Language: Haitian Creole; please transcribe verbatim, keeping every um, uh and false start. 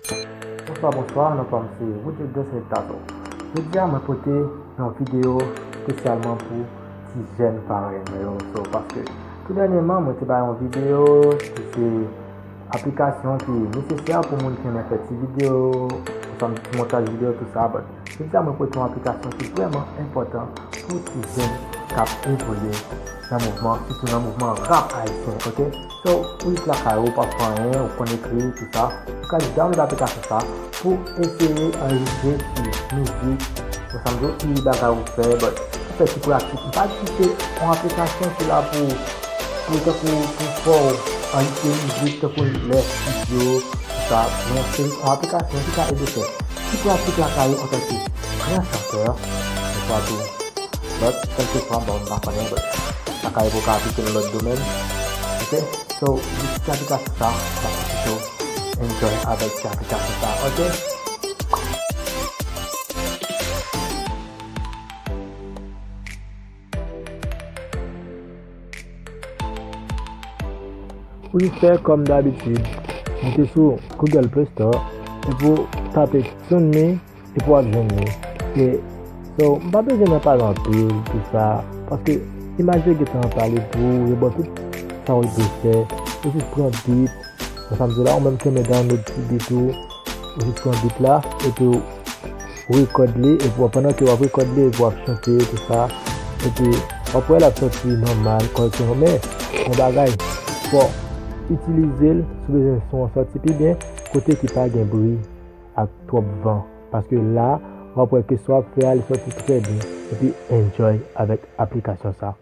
Bonswa, bonswa, non pa m se Rodrigue Dosset Tato. Jodi a, mwen pote yon videyo espesyalman pou ti jèn parèy mwen yo. So, paske tou dènyèman, mwen te bay yon videyo ki se aplikasyon ki nesesè pou moun ki renmen fè ti videyo, ansanm ti montaj videyo, tou sa, but jodi a, mwen pote yon aplikasyon ki vrèman enpòtan pou ti jèn k ap evolye nan mouvman, sitou nan mouvman rap ayisyen, oke? So, ou jis lakay ou, ou p ap fè anyen, ou konn ekri, tou sa. Ou ka jis download aplikasyon sa pou eseye anrejistre ti mizik, ansanm de ti bagay ou fè, but ou fè ti pratik. M pa di se yon aplikasyon ki la pou, pou tankou pou fè w anrejistre mizik, tankou lè estidyo, tou sa. Men se yon aplikasyon ki ka ede w fè ti pratik lakay ou antanke gran chantè, oswa tou lòt, kèlkeswa, bon, m pa konnen, but sa ka evoke aplike nan lòt domèn. Oke? So, jis ti aplikasyon sa, m ap kite w enjoy avèk ti aplikasyon sa, oke? Pou li fè, kòm dabitid, moute sou Google Play Store epi w tape TuneMe epi w ap jwenn li. E, so, m pa bezwen nan pale anpil, tou sa, paske imaj yo gentan pale pou ou, yo ba w tout sa w dwe fè, ou jis pran beat, ansanm de la, ou menm ki renmen download ti beat ou, ou jis pran beat la, epi w rekòd li, epi w, pandan ke w ap rekòd li, epi w ap chante, tou sa, epi w ap wè l ap sòti nòmal, kòrektèman, men, yon bagay, fò w itilize l, si w bezwen son an sòti pi byen, kote ki pa gen bri ak twòp van. Paske la, w ap wè ke sa w ap fè a, li sòti trè byen. Epi enjoy avèk aplikasyon sa.